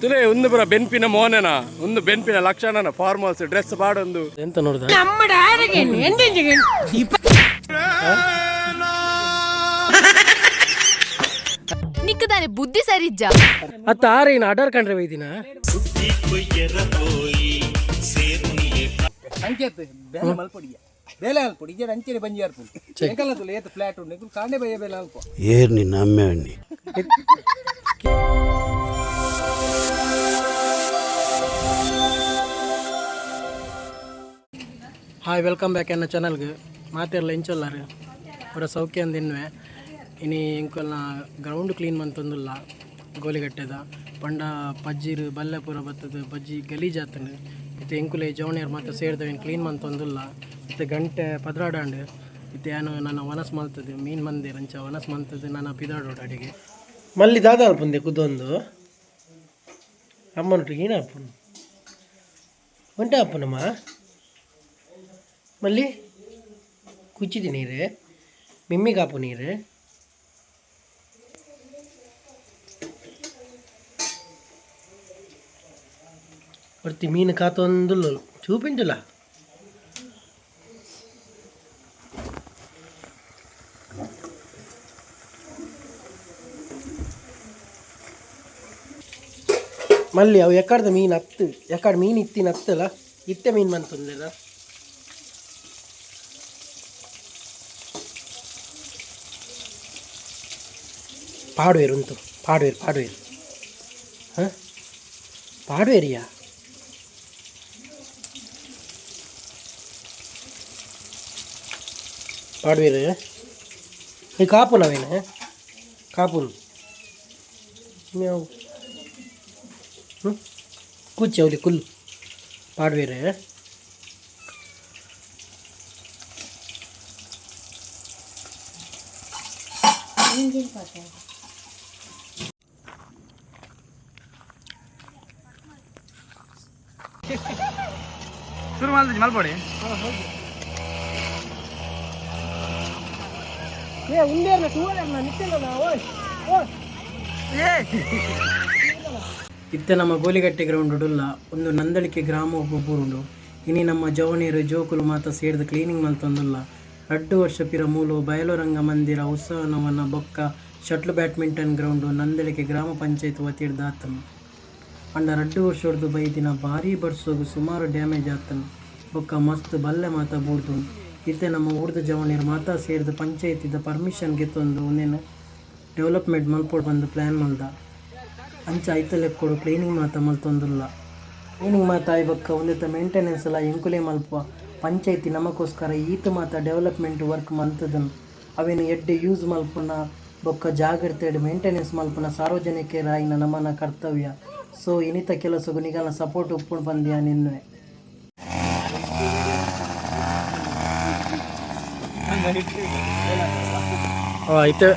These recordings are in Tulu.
ತುಲೆ ಒಂದು ಪುರ ಬೆನ್ಪಿನ ಮೋನೆನ ಒಂದು ಬೆನ್ಪಿನ ಲಕ್ಷಣನ ಫಾರ್ಮಲ್ಸ್ ಡ್ರೆಸ್ ಪಾಡೊಂದು ಎಂತ ನೋಡ್ದ? ನಿಕ್ಕದಾನೆ ಬುದ್ಧಿ ಸರಿಜ್ಜ. ಅತ್ತ ಆರೇನ ಅಡರ್ ಕಂಡ್ರೆ ಬೈದಿನ. ಸಂಕೇತ್ ಬೇಲೆ ಮಲ್ಪೊಡಿಯ ಬೇಲೆ ಅಲ್ಪೊಡಿ ಇಜ್ಜಡ ಅಂಚೆನೆ ಬಂಜಿ ಅರ್ಪುಂಡು ಎಂಕಲ್ಲ ತುಲೆ ಏತ್ ಫ್ಲಾಟ್ ಉಂಡು ಎಂಕುಲು ಕಾಂಡೆ ಬಯ್ಯ ಬೇಲೆ ಅಲ್ಪ. ಏರ್ ನಿನ್ನ ಅಮ್ಮೆ. ಹಾಯ್, welcome back ಎನ್ನ ಚಾನಲ್ಗೆ. ಮಾತೆರ್ಲ ಇಂಚೊಲ್ಲಾರು ಪೂರ ಸೌಖ್ಯ ಅಂದಿನ್ವೆ. ಇನಿ ಎಂಕಲ್ನ ಗ್ರೌಂಡ್ ಕ್ಲೀನ್ ಮಂತೊಂದುಲ್ಲ ಗೋಲಿಗಟ್ಟೆದ. ಪಂಡ ಪಜ್ಜಿರು ಬಲ್ಲೆ ಪೂರ ಬತ್ತದ ಬಜ್ಜಿ ಗಲೀಜಾತಂಡು. ಇತ್ತೆ ಎಂಕುಲೆ ಜವಣಿಯರ್ ಮಾತ ಸೇರ್ದವೇನು ಕ್ಲೀನ್ ಮಂತೊಂದುಲ್ಲ. ಇತ್ತೆ ಗಂಟೆ 12 ಆಂಡ್. ಇತ್ತೆ ಯಾನು ನನ್ನ ವನಸ್ ಮಲ್ತದೆ ಮೀನು ಮಂದಿರ ಅಂಚ ವನಸ್ ಮಂತದೆ ನನ್ನ ಪಿದಾಡೋಡು ಅಡಿಗೆ ಮಲ್ಲಿ ದಾದ ಅಲ್ಪುಂದೆ ಕುದೊಂದು ಅಮ್ಮನೊಟ್ಟಿಗೆ ಏನ ಅಪ್ಪನು ಒಂಟೆ ಅಪ್ಪನಮ್ಮ. ಮಲ್ಲಿ ಕುಚ್ಚಿದಿ ನೀರು ಮಿಮ್ಮಿ ಕಾಪು ನೀರು. ಒರ್ತಿ ಮೀನು ಕಾತೊಂದುಲ್ಲ చూపించలా. ಮಲ್ಲಿ ಅವು ಎಕ್ಕಡ್ದ ಮೀನು ಹತ್ತು ಎಕ್ಕಡ ಮೀನು ಇತ್ತಿನ ಹತ್ತಲ್ಲ ಇತ್ತೆ ಮೀನು ಮಂತೊಂದಿಲ್ಲ. ಪಾಡುವೆರು ಉಂಟು ಪಾಡುವೆರು ಪಾಡುವೆರು ಹಾಂ ಪಾಡುವೆರಿಯಾ. ಪಾಡುವೆರು ಈ ಕಾಪು ನಾವೇನು ಕಾಪುನು ಮ್ಯಾವು ಹ್ಞೂ ಕೂಚಿ ಅವಲಿ ಕುಲ್ಲು ಪಾಡುವೆರು. ಶುರು ಮಾಡಿದ್ ಮಲ್ಪೊಡಿ. ಏ ಉಂಡೇರ್ನ ಟೂವರ್ನ ನಿತ್ಯಲ್ಲ ಓಯ್ ಓಯ್. ಇತ್ತೆ ನಮ್ಮ ಗೋಲಿಗಟ್ಟೆ ಗ್ರೌಂಡ್ ಉಡುಲ್ಲ ಒಂದು ನಂದಳಿಕೆ ಗ್ರಾಮ ಒಬ್ಬರುಂಡು. ಇನಿ ನಮ್ಮ ಜವನೀರು ಜೋಕುಲು ಮಾತ ಸೇರ್ದು ಕ್ಲೀನಿಂಗ್ ಮಲ್ತೊಂದುಲ್ಲ. ರಡ್ಡು ವರ್ಷ ಪಿರ ಮೂಲು ಬಯಲುರಂಗ ಮಂದಿರ ಉತ್ಸವನವನ ಬೊಕ್ಕ ಶಟ್ಲ್ ಬ್ಯಾಡ್ಮಿಂಟನ್ ಗ್ರೌಂಡು ನಂದಳಿಕೆ ಗ್ರಾಮ ಪಂಚಾಯತ್ ವತಿರ್ದ್ ಆತನು. ಅಂಡ ರಡ್ಡು ವರ್ಷೊಡ್ದು ಬೈದಿನ ಭಾರೀ ಬರ್ಸೋಗು ಸುಮಾರು ಡ್ಯಾಮೇಜ್ ಆತನು ಬೊಕ್ಕ ಮಸ್ತ್ ಬಲ್ಲೆ ಮಾತ ಬೂರ್ದು. ಇತ್ತೆ ನಮ್ಮ ಊರ್ದ ಜವನೀರು ಮಾತಾ ಸೇರ್ದು ಪಂಚಾಯತಿದ ಪರ್ಮಿಷನ್ ಗೆತ್ತೊಂದು ಉಂದೆನ್ ಡೆವಲಪ್ಮೆಂಟ್ ಮಲ್ಪೊಡು ಪಂದ್ ಪ್ಲ್ಯಾನ್ ಮಲ್ದ. ಅಂಚ ಐತ ಲೆಕ್ಕೊಡು ಕ್ಲೀನಿಂಗ್ ಮಾತ ಮಲ್ತೊಂದುಲ್ಲ. ಕ್ಲೀನಿಂಗ್ ಮಾತ ಆಯಿ ಬೊಕ್ಕ ಉಂದೆತ ಮೇಂಟೆನೆನ್ಸ್ ಲ ಎಂಕುಲೇ ಮಲ್ಪುವ. ಪಂಚಾಯತಿ ನಮಕೋಸ್ಕರ ಈತ್ ಮಾತ ಡೆವಲಪ್ಮೆಂಟ್ ವರ್ಕ್ ಮಲ್ತುದುಂಡು. ಅವೆನ್ ಎಡ್ಡೆ ಯೂಸ್ ಮಲ್ಪುನ ಬೊಕ್ಕ ಜಾಗ್ರತೆಡ್ ಮೇಂಟೆನೆನ್ಸ್ ಮಲ್ಪುನ ಸಾರ್ವಜನಿಕೆರಾಯಿನ ನಮನ ಕರ್ತವ್ಯ. ಸೊ ಇನಿತ ಕೆಲಸೊಗು ನಿಕಲ್ನ ಸಪೋರ್ಟ್ ಉಪ್ಪೊಡು ಪಂದ್ ಯಾನ್ ಎನ್ನುವೆ. ಇತ್ತೆ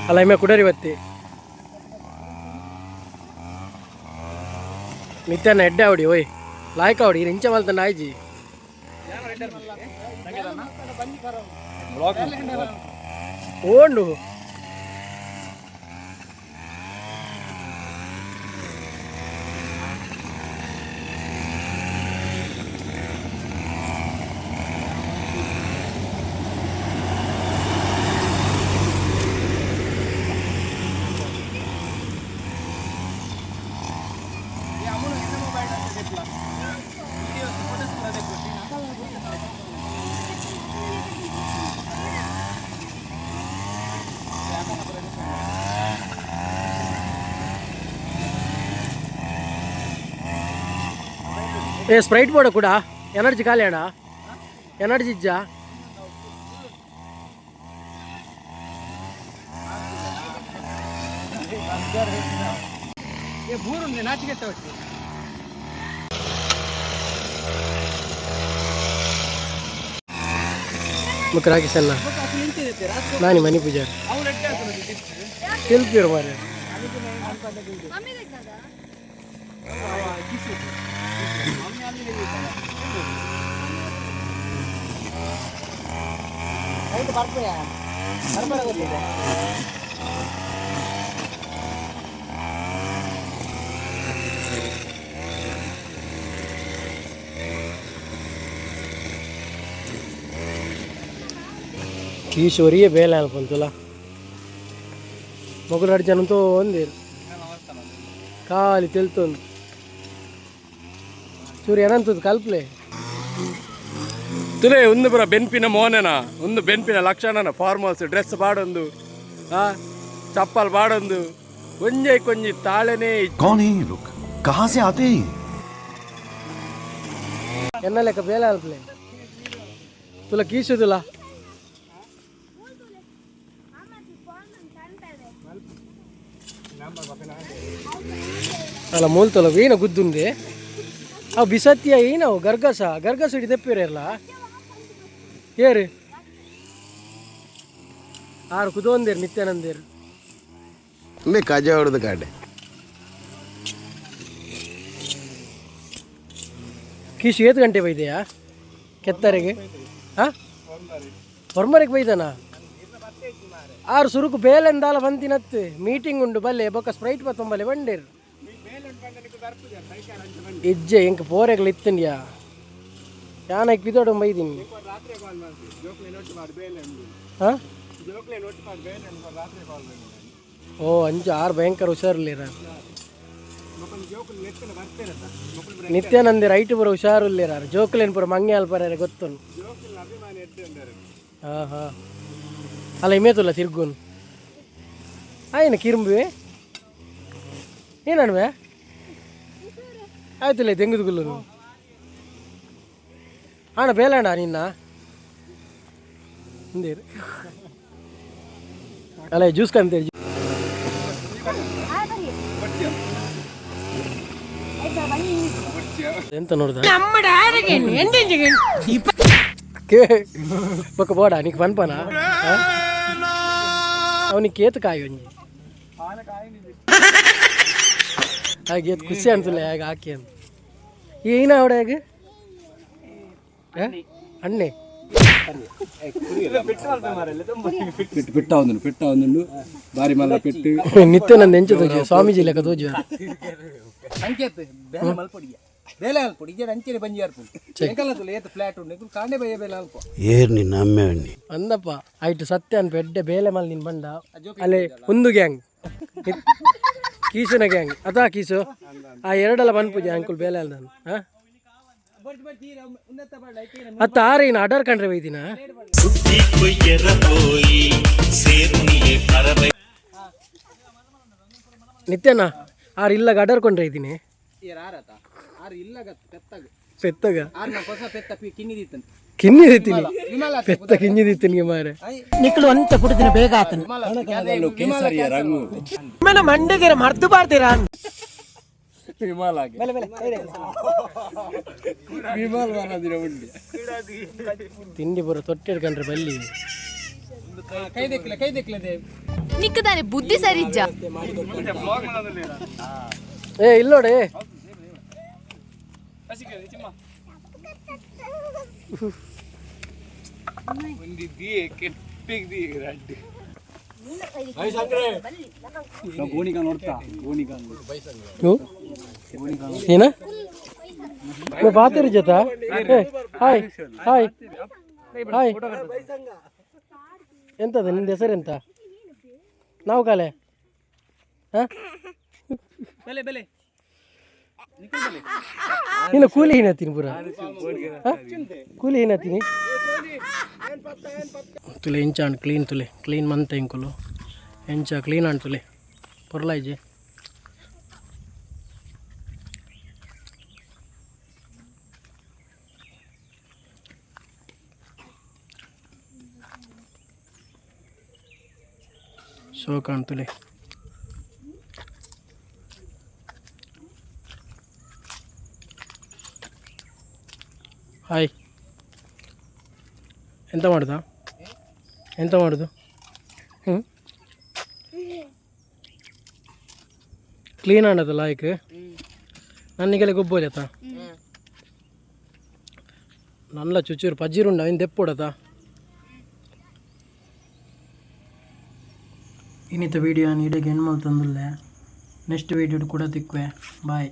ಅಲ್ಲ ಇಮೆ ಕುಡರಿ ಬತ್ತಿ ನಿತ್ಯನ ಎಡ್ಡೆ ಅವಡಿ ಓಯ್ ಲಾಯ್ಕ ಅವಡಿ ಇಂಚ ಮಲ್ತಂಡ ಆಯ್ಜಿ. ಓಂಡು. ಏ ಸ್ಪ್ರೈಟ್ ಬೋಡ ಕೂಡ ಎನರ್ಜಿ ಖಾಲಿ ಅಣ್ಣ ಎನರ್ಜಿ ಇಜ್ಜಾ. ಏ ಬೂರುಂಡೆ ನಾಚಿಕೆ ಒಟ್ಟು. ಮುಖರಾಗಿ ಸಣ್ಣ ನಾನಿ ಮನಿ ಪೂಜಾರಿ ತಿಲ್ಪಿರು ಮಾರ್ರೆ. ಈಶ್ವರಿಯೇ ಬೇಲೆ ಅನ್ಕೊಂತಲ್ಲ ಮೊಗಲು ಎರಡು ಜನ ಒಂದೇರು ಖಾಲಿ ತೆಲ್ತೊಂದು ಚೂರು ಏನಂತದ್ದು ಕಲ್ಪ್ಲೆ. ತುಲೆ ಒಂದು ಪುರ ಬೆನ್ಪಿನ ಮೋನೆನ, ಒಂದು ಬೆನ್ಪಿನ ಲಕ್ಷಣನ. ಫಾರ್ಮಲ್ಸ್ ಡ್ರೆಸ್ ಪಾಡೊಂದು, ಆ ಚಪ್ಪಲ್ ಪಾಡೊಂದು, ಒಂಜೆ ಕೊಂಜಿ ತಾಳೆನೇ. कौन है ये लोग, कहां से आते हैं ये? ಎನ್ನ ಲೆಕ್ಕ ಬೇಲೆ ಅಲ್ಪ್ಲೆ ತುಲ ಕೀಸುದಿಲ್ಲ. ಅಲ್ಲ, ಮೂಲ್ತೊಲ ಏನ ಗುದ್ದುಂದೆ ಅವು ಬಿಸತ್ತಿಯ ಏನವು? ಗರ್ಗಸ ಗರ್ಗಸ ಹಿಡಿ ತೆಪ್ಪಿರಲ್ಲ ಏರು ಆರು ಕುದೋಂದೇರು ನಿತ್ಯಾನಂದೇರು. ಕಜ ಹೊಡೆದು ಕಾಡೆ. ಕೀಶು ಏತು ಗಂಟೆ ಬೈದೆಯಾ ಕೆತ್ತರೆಗೆ? ಹಾಂ, ಹೊರ್ಮರೆಗೆ ಬೈದನಾ? ಆರು ಸುರುಕು ಬೇಲೆಂದಾಲ ಬಂತಿನತ್ತು ಮೀಟಿಂಗ್ ಉಂಡು ಬಲ್ಲೆ, ಬೊಕ್ಕ ಸ್ಪ್ರೈಟ್ ಬತ್ತೊಂಬಲೆ ಬಂಡೇರು. ಇಜ್ಜೆ, ಇಂಕ ಪೋರೆಗ್ಲು ಇತ್ತಂಡ್ಯಾ, ಯಾನಕ್ಕೆ ಬಿದೋಡು ಬೈದೀನಿ. ಹಾಂ, ಓ ಅಂಚ ಆರು ಭಯಂಕರ ಹುಷಾರಿಲ್ಲ. ನಿತ್ಯಾನಂದ ರೈಟ್ ಪೂರ ಹುಷಾರುಲ್ಲೇರ, ಜೋಕುಲೇನು ಪೂರ ಮಂಗೆ ಅಲ್ಪರ ಗೊತ್ತುನು. ಹಾಂ ಹಾಂ, ಅಲ್ಲ, ಇಮೇತುಲ್ಲ ತಿರ್ಗುನ್ ಆಯ್ನ ಕಿರುಂಬುವೆ ಏನನ್ವೆ ಆಯ್ತಲ್ಲ ದೆಂಗುದುಗುಲ್ಲು ಆಣ ಬೇಲಣ್ಣ ನಿನ್ನ ಹಿಂದೇರು. ಅಲ್ಲ, ಜ್ಯೂಸ್ ಕಂತೇಳಿ. ಎಂತ ನೋಡ್ದ ಬೊಕ್ಕ ಬೋಡ ನೀಕ್ ಪನ್ಪನ ಅವನಿಗೆ ಕೇತು ಕಾಯಿ ಒಂಜಿ ಹಾಗೆ ಏತ್ ಖುಷಿ ಅನ್ಸಲ್ಲ ಹೇಗೆ ಹಾಕಿ ಅಂತ. ಏನ ಅವಡ ಹೇಗೆ ಅಣ್ಣೆ? ಪೆಟ್ಟು ಪೆಟ್ಟ ಒಂದುಂಡು, ಪೆಟ್ಟ ಒಂದುಂಡು, ಬಾರಿ ಮಲ್ಲ ಪೆಟ್ಟು. ನಿತ್ಯ ನಂದು ಎಂಚ ತೋಜು ಸ್ವಾಮೀಜಿ ಲೆಕ್ಕ ತೋಜು. ಸಂಕೇತ್ ಬೇಲೆ ಮಲ್ಪೊಡಿಯ, ಬೇಲೆ ಅಲ್ಪೊಡಿ ಇಜ್ಜಡ ಅಂಚನೆ ಬಂಜಿ ಅರ್ಪುಂಡು. ಎಂಕಲ್ನ ತುಲೆ ಏತ್ ಫ್ಲಾಟ್ ಉಂಡು, ಎಂಕುಲು ಕಾಂಡೆ ಬಯ್ಯ ಬೇಲೆ ಅಲ್ಪ. ಏರ್ ನಿನ್ನ ಅಮ್ಮೆ. ಅಂದಪ್ಪ ಆಯ್ತು ಸತ್ಯ ಅನ್ಪ. ಎಡ್ಡೆ ಬೇಲೆ ಮಲ್ ನೀನು ಬಂದ ಅಲ್ಲೇ ಒಂದು ಗ್ಯಾಂಗ್, ಕೀಸುನ ಗ್ಯಾಂಗ್ ಅದಾ ಕೀಸು. ಆ ಎರಡಲ್ಲ ಪನ್ಪುಜಿ ಅಂಕುಲ್ ಬೇಲೆ ಅಲ್ಲ ನಾನು. ಹಾಂ, ಅತ್ತ ಆರೇನು ಅಡರ್ ಕಂಡ್ರೆ ಬೈದಿನ? ನಿತ್ಯನಾ ಆರು ಇಲ್ಲ ಅಡರ್ ಕೊಂಡ್ರೆ ಇದ್ದೀನಿ. ಏರ್ ಆರತ ಆರು ಇಲ್ಲ ಗತ್ತು ಪೆತ್ತಾಗ. ಪೆತ್ತಗ. ಆರು ನಾ ಹೊಸ ಪೆತ್ತ ಪಿ ಕಿನ್ನಿದಿತ್ತಂತೆ. ಕಿನ್ನಿದಿತ್ತೀನಿ. ವಿಮಲ. ಪೆತ್ತ ಕಿಂಜಿದಿತ್ತೀನಿ ಮಾರೆ. ನಿಕ್ಲು ಅಂತ ಪುಡುದಿನ ಬೇಗ ಆತನು ಮಂಡೆಗೆರೆ ಮರ್ದು ಬಾರ್ದಿರಾ? ತಿಂಡಿ ಬರೋ ತೊಟ್ಟೆ ಹಿಡ್ಕೊಂಡ್ರೆ ಬಲ್ಲಿ. ಕೈ ದೆಕ್ಲೆ, ಕೈ ದೆಕ್ಲೆ ದೇವ್. ನಿಕ್ಕದಾನೆ ಬುದ್ಧಿ ಸರಿಜ್ಜ. ಏ ಇಲ್ಲೋಡೆ. ಏನ ಪಾತಿರ ಜೊತೆ? ಹಾಯ್ ಹಾಯ್ ಹಾಯ್, ಎಂತದ ನಿಂದ ಹೆಸರೆಂತ? ನಾವು ಕಾಲೆ ಹಾ. ಬೆಲೆ ಬೆಲೆ. ನಿನ್ನ ಕೂಲಿ ಏನತ್ತೀನಿ ಪೂರ? ಹಾ? ಕೂಲಿ ಏನತ್ತೀನಿ ತುಲೆ ಎಂಚ ಅಂಡ್ ಕ್ಲೀನ್ ತುಲೆ, ಕ್ಲೀನ್ ಮಂತ ಎಂಕುಲು ಎಂಚ ಕ್ಲೀನ್ ಅಂಡ್ ತುಲೆ ಪೊರ್ಲಾಯ್ಜೆ. ಶೋಕ ತುಲೆ. ಹಾಯ್, ಎಂತ ಮಾಡುದಾ? ಎಂತ ಮಾಡುದು? ಹ್ಞೂ, ಕ್ಲೀನ್ ಆಣದಲ್ಲ ಆಯ್ಕೆ. ನನ್ನಿಗೆಲ್ಲ ಗೊಬ್ಬೋಜತ್ತ ನಲ್ಲ ಚುಚೂರು ಪಜ್ಜಿರುಂಡ ಇನ್ನು ದೆಪ್ಪುಡತ. ಇನ್ನಿತ ವಿಡಿಯೋ ಇಡಗೆ ಹೆಣ್ಮಲ್ ತಂದುಲ್ಲೆ. ನೆಕ್ಸ್ಟ್ ವೀಡಿಯೋ ಕೂಡ ತಿಕ್ವೆ. ಬಾಯ್.